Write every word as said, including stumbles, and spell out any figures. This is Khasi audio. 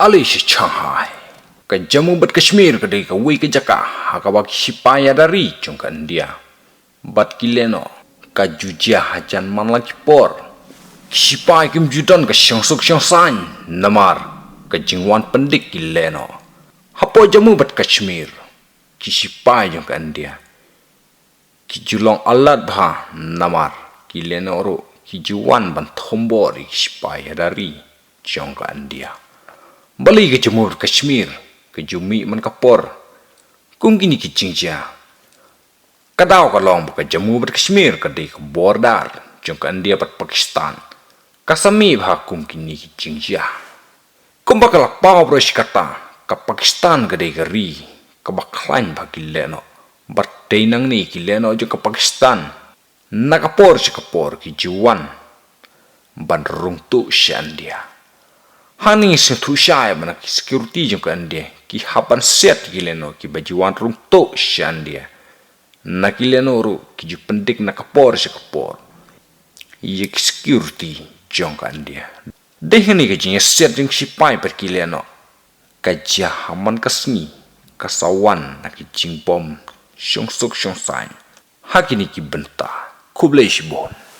Ale sha Shanghai. Ka Jammu bad Kashmir ka dei kawei ka jaka ha kaba ki shipai ïada ri jong ka India bad ki lehnoh ka ju jia hajan man la ki por. Ki shipai kim ju don ka shongsuk shongsaiñ namar ka jingwan pyndik ki lehnoh. Hapoh Jammu bad Kashmir, ki shipai jong ka India ki ju long alert bha namar ki lehnoh ruh ki ju wan ban thombor ïa ki shipai ïada ri jong ka India. Balei ka Jammu bad Kashmir ka ju mih man ka por kum kine ki jingjia? Ka daw ka long ba ka Jammu bad Kashmir ka dei ka border jong ka India bad Pakistan. Ka sa mih bha kum kine ki jingjia. Kumba ka la paw baroh shi katta, ka Pakistan ka dei ka ri kaba khlaiñ bha ki lehnoh. Bad dei nangne ki lehnoh jong ka Pakistan na ka por sha ka por ki ju wan ban rung tuh sha India. Hangne sngewthuh shai ba na ki security jong ka India ki hap ban siat ïa ki lehnoh kiba ju wan rung tuh sha India. Na ki lehnoh ruh ki ju pyndik na ka por sha ka por ïa ki security jong ka India. Dei hangne ka jingïasiat jong ki shipai bad ki lehnoh ka jia ha man ka sngi ka sa wan na ki jingbom shongsuk shongsaiñ ha kine ki bynta. Khublei shibun.